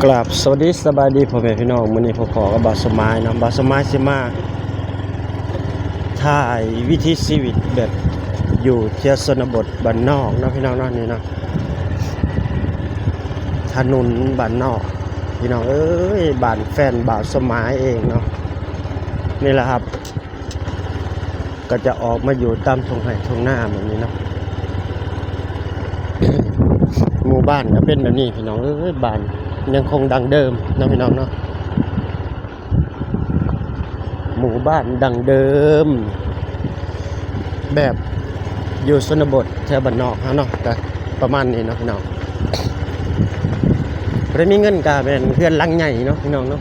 ກາບສະຫວັດດີສະບາຍດີພໍ່ແມ່ພີ່ນ້ອງ, ມື້ນີ້ພົບພໍ້ກັບບ່າວສົມໝາຍເນາະ. ບ່າວສົມໝາຍຊິມາຖ່າຍວິຖີຊີວິດແບບຢູ່ແຖວຊົນນະບົດບ້ານນອກເນາະ ພີ່ນ້ອງເນາະ. ນີ້ເນາະ ຖະໜົນບ້ານນອກ ພີ່ນ້ອງເອີຍ, ບ້ານແຟນບ່າວສົມໝາຍເອງເນາະ. ນີ້ລະຄັບ ກໍຈະອອກມາຢູ່ຕາມທົ່ງໄຮ່ທົ່ງນາແບບນີ້ເນາະ. ໝູ່ບ້ານກໍເປັນແບບນີ້ພີ່ນ້ອງເອີຍ, ບ້ານຍັງຄົງດັ້ງເດີມເນາະ ພີ່ນ້ອງເນາະ. ໝູ່ບ້ານດັ້ງເດີມ ແບບຢູ່ຊົນນະບົດແຖວບ້ານນອກເຮົາເນາະ, ກໍປະມານນີ້ເນາະ ພີ່ນ້ອງ. ບໍ່ໄດ້ມີເງິນກໍແມ່ນເຮືອນຫຼັງໃຫຍ່ເນາະ ພີ່ນ້ອງເນາະ,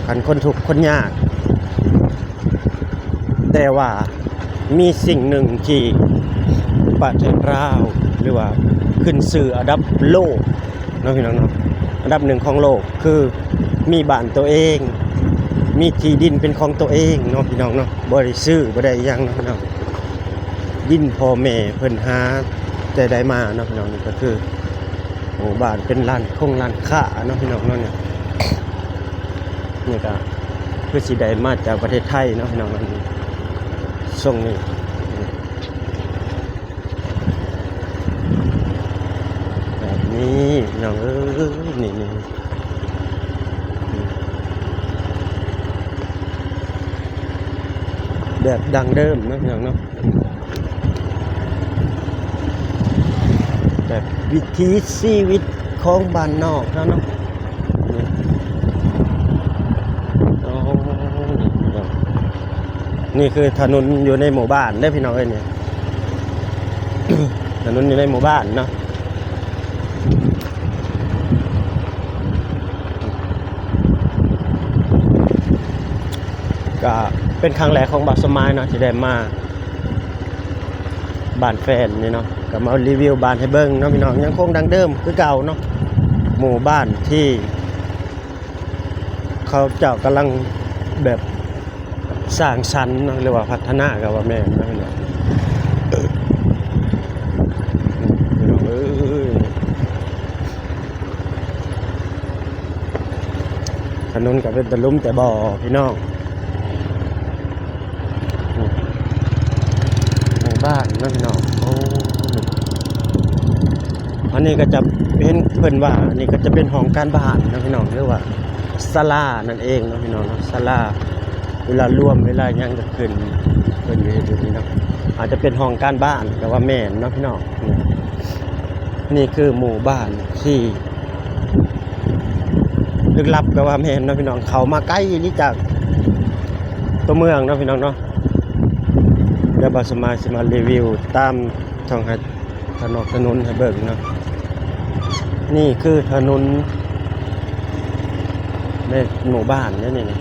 ຄັນຄົນທຸກຄົນຍາກ. ແຕ່ວ່າມີສິ່ງໜຶ່ງທີ່ປະເທດລາວ ຫຼືວ່າຂຶ້ນຊື່ອັນດັບໂລກເນາະ ພີ່ນ້ອງເນາະ, ອັນດັບໜຶ່ງຂອງໂລກ ຄືມີບ້ານຕົວເອງ, ມີທີ່ດິນເປັນຂອງຕົວເອງເນາະ ພີ່ນ້ອງເນາະ, ບໍ່ໄດ້ຊື້ ບໍ່ໄດ້ຫຍັງເນາະ ພີ່ນ້ອງ. ດິນພໍ່ແມ່ເພິ່ນຫາແຕ່ໃດມາເນາະ ພີ່ນ້ອງ. ນີ້ກໍຄືໝູ່ບ້ານເປັນຮ້ານຄົງຮ້ານຄ້າເນາະ ພີ່ນ້ອງເນາະ. ນີ້ ນີ້ກໍຄືຊິໄດ້ມາຈາກປະເທດໄທເນາະ ພີ່ນ້ອງເນາະ. ນີ້ ຊົງນີ້ ແບບນີ້ ພີ່ນ້ອງເອີຍ, ນີ້ ນີ້ ແບບດັ້ງເດີມເນາະ ພີ່ນ້ອງເນາະ. ແບບວິຖີຊີວິດຂອງບ້ານນອກເຮົາເນາະ. ນີ້ ໂອ້ ນີ້ພີ່ນ້ອງ, ນີ້ຄືຖະໜົນຢູ່ໃນໝູ່ບ້ານເດີພີ່ນ້ອງເອີຍ. ນີ້ ຖະໜົນຢູ່ໃນໝູ່ບ້ານເນາະ. ກະເປັນຄັ້ງແລກຂອງບ່າວສົມໝາຍເນາະ ທີ່ໄດ້ມາບ້ານແຟນນີ້ເນາະ, ກະມາຣີວິວບ້ານໃຫ້ເບິ່ງເນາະ ພີ່ນ້ອງ. ຍັງຄົງດັ່ງເດີມຄືເກົ່າເນາະ, ໝູ່ບ້ານທີ່ເຂົາເຈົ້າກຳລັງແບບ ສ້າງສັນເນາະ ຫຼືວ່າພັດທະນາກໍວ່າແມ່ນເນາະ ພີ່ນ້ອງເອີຍ. ຖະໜົນກໍເປັນແຕ່ຫຼຸມແຕ່ບໍ່ ພີ່ນ້ອງ. ໝູ່ບ້ານເນາະ ພີ່ນ້ອງ. ໂອ້ ອັນນີ້ກໍຈະເຫັນເພິ່ນວ່າ ອັນນີ້ກໍຈະເປັນຫ້ອງການບ້ານເນາະ ພີ່ນ້ອງ, ຫຼືວ່າສາລານັ້ນເອງເນາະ ພີ່ນ້ອງເນາະ. ສາລາເວລາລວມ ເວລາຫຍັງກໍຂຶ້ນ ເພິ່ນເຮັດຢູ່ນີ້ເນາະ, ອາດຈະເປັນຫ້ອງການບ້ານກໍວ່າແມ່ນເນາະ ພີ່ນ້ອງ. ນີ້ຄືໝູ່ບ້ານທີ່ ລຶກລັບກໍວ່າແມ່ນເນາະ ພີ່ນ້ອງ, ເຂົ້າມາໄກອີ່ຫຼີຈາກຕົວເມືອງເນາະ ພີ່ນ້ອງເນາະ. ດຽວບ່າວສະໝາຍຊິມາຣີວິວຕາມທາງໃຫ້ ຖະໜົນ ຖະໜົນໃຫ້ເບິ່ງເນາະ. ນີ້ຄືຖະໜົນໃນໝູ່ບ້ານເດ້ນີ້,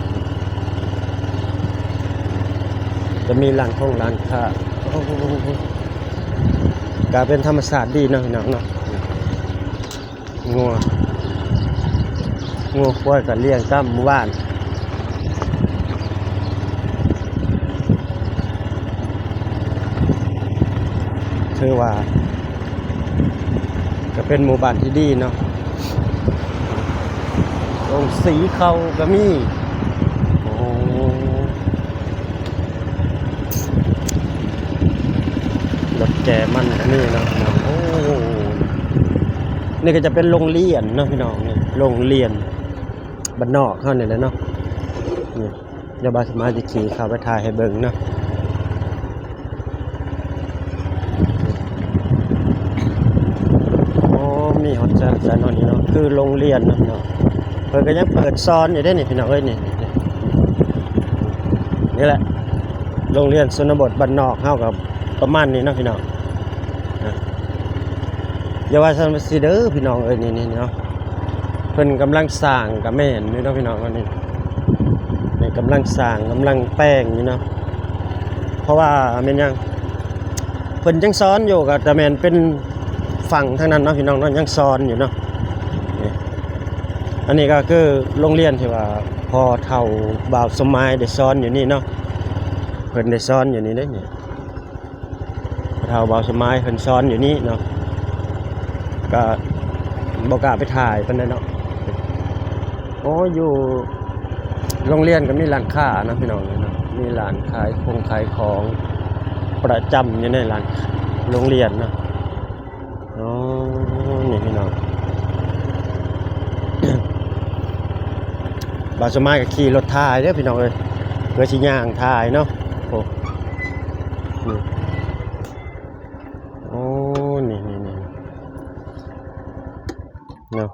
ຈະມີຮ້ານຄົງຮ້ານຄ້າ. ໂອ້ ກະເປັນທຳມະຊາດດີເນາະ ພີ່ນ້ອງເນາະ. ງົວ ງົວຄວາຍກໍລ້ຽງຕາມໝູ່ບ້ານ, ຖືວ່າກໍເປັນໝູ່ບ້ານທີ່ດີເນາະ. ໂຮງສີເຂົ້າກໍມີ. ໂອ້ ລົດແກ່ມັນກໍມີເນາະ ພີ່ນ້ອງ. ໂອ້ ນີ້ກໍຈະເປັນໂຮງຮຽນເນາະ ພີ່ນ້ອງ, ນີ້ໂຮງຮຽນບ້ານນອກເຮົານີ້ແຫຼະເນາະ. ນີ້ ດຽວບ່າວສະໝາຍຊິຂີ່ເຂົ້າໄປຖ່າຍໃຫ້ເບິ່ງເນາະ. ໂອ້ ມີຮອດຊັ້ນຊັ້ນເນາະ ນີ້ເນາະ, ຄືໂຮງຮຽນເນາະ ພີ່ນ້ອງ. ເພິ່ນກໍຍັງເປີດສອນຢູ່ເດ້ນີ້ ພີ່ນ້ອງເອີຍ. ນີ້ ນີ້ແຫຼະ ໂຮງຮຽນຊົນນະບົດບ້ານນອກເຮົາກໍປະມານນີ້ເນາະ ພີ່ນ້ອງ. ອ່າ ຢ່າວ່າຊັ້ນວ່າຊີ້ເດີ ພີ່ນ້ອງເອີຍ. ນີ້ ນີ້ເນາະ ເພິ່ນກຳລັງສ້າງກໍແມ່ນຢູ່ເນາະ ພີ່ນ້ອງ. ອັນນີ້ ນີ້ກຳລັງສ້າງ ກຳລັງແປງຢູ່ເນາະ, ເພາະວ່າແມ່ນຫຍັງ ເພິ່ນຍັງສອນຢູ່ ກໍຈະແມ່ນເປັນຝັ່ງທາງນັ້ນເນາະ ພີ່ນ້ອງເນາະ, ຍັງສອນຢູ່ເນາະ. ນີ້ ອັນນີ້ກໍຄືໂຮງຮຽນທີ່ວ່າພໍ່ເຖົ້າບ່າວສົມໝາຍໄດ້ສອນຢູ່ນີ້ເນາະ, ເພິ່ນໄດ້ສອນຢູ່ນີ້ເດ້ນີ້. ພໍ່ເຖົ້າບ່າວສະໝາຍເພິ່ນສອນຢູ່ນີ້ເນາະ, ກໍ ບໍ່ກ້າໄປຖ່າຍປານໃດເນາະ. ໂອ້ ຢູ່ໂຮງຮຽນກໍມີຮ້ານຄ້າເນາະພີ່ນ້ອງເນາະ, ມີຮ້ານຂາຍຄົງຂາຍຂອງປະຈຳຢູ່ໃນຮ້ານໂຮງຮຽນເນາະ. ອໍ ນີ້ພີ່ນ້ອງ ບ່າວສະໝາຍກໍຂີ່ລົດຖ່າຍເດີພີ່ນ້ອງເອີຍ, ເພື່ອຊິຍ່າງຖ່າຍເນາະ. ໂອ້ ນີ້ ໂອ້ ນີ້ ນີ້ ນີ້ເນາະ.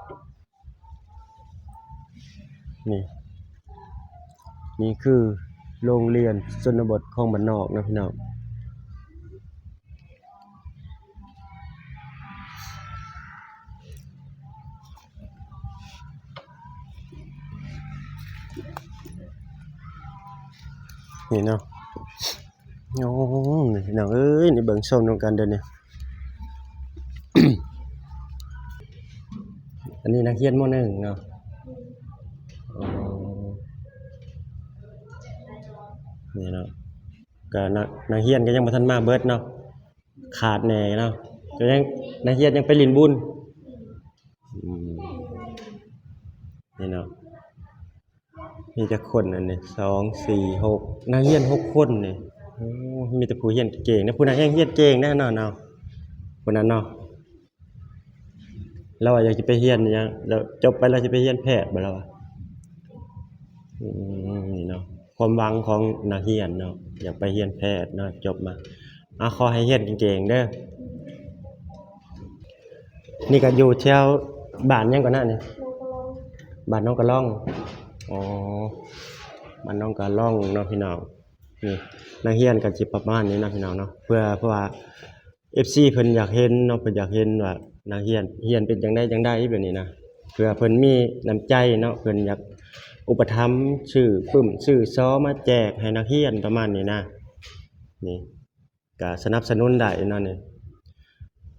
ນີ້ ນີ້ຄືໂຮງຮຽນຊົນນະບົດຂອງບ້ານນອກເນາະພີ່ນ້ອງ. ນີ້ເນາະ. ໂອ້ ນີ້ພີ່ນ້ອງເອີຍ ນີ້ເບິ່ງຊົມນຳກັນເດີນີ້. ອັນນີ້ນັກຮຽນ ມໍໜຶ່ງ ເນາະ. ອໍ ນີ້ເນາະ ກໍນັກ ນັກຮຽນກໍຍັງບໍ່ທັນມາເບິດເນາະ, ຂາດແນ່ເນາະ, ກໍຍັງ ນັກຮຽນຍັງໄປຫຼິ້ນບຸນ. ອືມ ນີ້ເນາະ. ມີຈັກຄົນອັນນີ້? ສອງ ສີ່ ຫົກ ນັກຮຽນຫົກຄົນນີ້. ໂອ້ ມີແຕ່ຜູ້ຮຽນເກັ່ງເນາະ, ຜູ້ນັ້ນແຮ່ງຮຽນເກັ່ງແນ່ນອນເນາະ, ຜູ້ນັ້ນເນາະ. ລາວວ່າຢາກຈະໄປຮຽນຫຍັງ ແລ້ວຈົບໄປລາວຊິໄປຮຽນແພດບໍ່ລາວວ່າ. ອືມ ນີ້ເນາະ ຄວາມຫວັງຂອງນັກຮຽນເນາະ, ຢາກໄປຮຽນແພດເນາະ ຈົບມາ. ເອົາ ຂໍໃຫ້ຮຽນເກັ່ງໆເດີ. ນີ້ກໍຢູ່ແຖວບ້ານຫຍັງກ່ອນນະນີ້? ໜອງກະລອງ. ບ້ານໜອງກະລອງ. ອໍ ບ້ານໜອງກະລອງເນາະພີ່ນ້ອງ. ນີ້ ນັກຮຽນກໍຊິປະມານນີ້ເນາະພີ່ນ້ອງເນາະ, ເພື່ອ ເພາະວ່າ ເອັຟຊີ ເພິ່ນຢາກເຫັນເນາະ, ເພິ່ນຢາກເຫັນວ່ານັກຮຽນຮຽນເປັນຈັ່ງໃດຈັ່ງໃດແບບນີ້ນະ, ເພື່ອເພິ່ນມີນ້ຳໃຈເນາະ, ເພິ່ນຢາກອຸປະຖຳຊື້ປຶ້ມຊື້ຊໍມາແຈກໃຫ້ນັກຮຽນປະມານນີ້ນະ. ນີ້ ກະສະໜັບສະໜູນໄດ້ເນາະນີ້.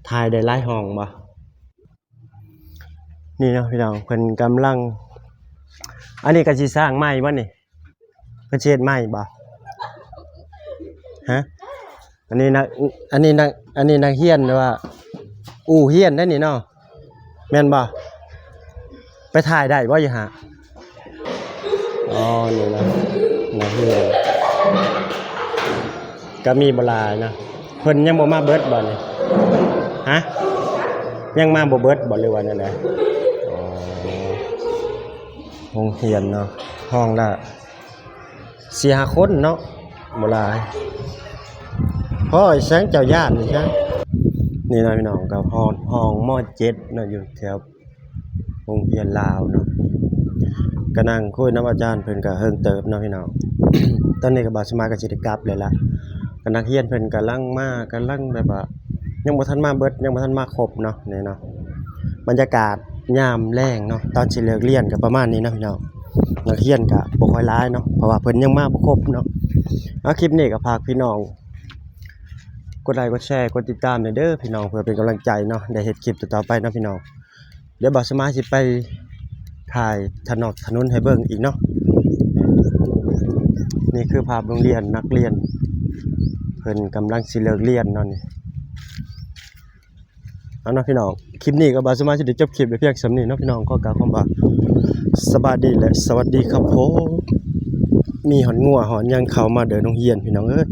ຖ່າຍໄດ້ຫຼາຍຫ້ອງບໍ່? ນີ້ເນາະພີ່ນ້ອງ ເພິ່ນກຳລັງ ອັນນີ້ກໍຊິສ້າງໃໝ່ບໍ່ນີ້? ເພິ່ນຊິເຮັດໃໝ່ບໍ່? ຮະ? ອັນນີ້ນະ ອັນນີ້ນະ ອັນນີ້ນັກຮຽນ ຫຼືວ່າອູ່ຮຽນໄດ໋ນີ້ເນາະ. ແມ່ນບໍ່? ໄປຖ່າຍໄດ້ບໍ່ຢູ່ຫັ້ນ? ອໍ ນີ້ນະ ນັກຮຽນກໍມີບໍ່ຫຼາຍນະ. ເພິ່ນຍັງບໍ່ມາເບິດບໍ່ນີ້? ຮະ? ຍັງມາບໍ່ເບິດບໍ່ ຫຼືວ່າແນວໃດ? ອໍ ໂຮງຮຽນເນາະ ຫ້ອງລະ ສີ່ຫ້າຄົນເນາະ ບໍ່ຫຼາຍ. ໂອ້ຍ ແສງເຈົ້າຢ້ານນີ້ຊະ. ນີ້ນະພີ່ນ້ອງ ກໍຮອດຫ້ອງ ມໍເຈັດເນາະ ຢູ່ແຖວໂຮງຮຽນລາວເນາະ. ກໍນັ່ງຄຸຍນຳອາຈານເພິ່ນກໍເຫິງເຕີບເນາະພີ່ນ້ອງ. ຕອນນີ້ກໍບ່າວສະໝາຍກໍຊິໄດ້ກັບແລ້ວລະ, ກໍນັກຮຽນເພິ່ນກຳລັງມາ ກຳລັງແບບວ່າ ຍັງບໍ່ທັນມາເບິດ ຍັງບໍ່ທັນມາຄົບເນາະ ນີ້ເນາະ. ບັນຍາກາດຍາມແລງເນາະ ຕອນຊິເລີກຮຽນກໍປະມານນີ້ເນາະພີ່ນ້ອງ. ນັກຮຽນກໍບໍ່ຄ່ອຍຫຼາຍເນາະ ເພາະວ່າເພິ່ນຍັງມາບໍ່ຄົບເນາະ. ເອົາ ຄລິບນີ້ກໍຝາກພີ່ນ້ອງກົດໄລ ກົດແຊ ກົດຕິດຕາມແດ່ເດີພີ່ນ້ອງ ເພື່ອເປັນກຳລັງໃຈເນາະ ໄດ້ເຮັດຄລິບຕໍ່ໆໄປເນາະພີ່ນ້ອງ. ດຽວບ່າວສະໝາຍຊິໄປຖ່າຍຖະໜອກຖະໜົນໃຫ້ເບິ່ງອີກເນາະ. ນີ້ຄືພາບໂຮງຮຽນ ນັກຮຽນເພິ່ນກຳລັງຊິເລີກຮຽນເນາະນີ້. ເອົາເນາະພີ່ນ້ອງ ຄລິບນີ້ກໍບ່າວສະໝາຍຊິໄດ້ຈົບຄລິບໄວ້ພຽງສ່ຳນີ້ເນາະພີ່ນ້ອງ. ຂໍກ່າວຄຳວ່າສະບາຍດີ ແລະ ສະຫວັດດີຄັບຜົມ. ມີຮອດງົວຮອດຫຍັງເຂົ້າມາເດີໂຮງຮຽນພີ່ນ້ອງເອີຍ.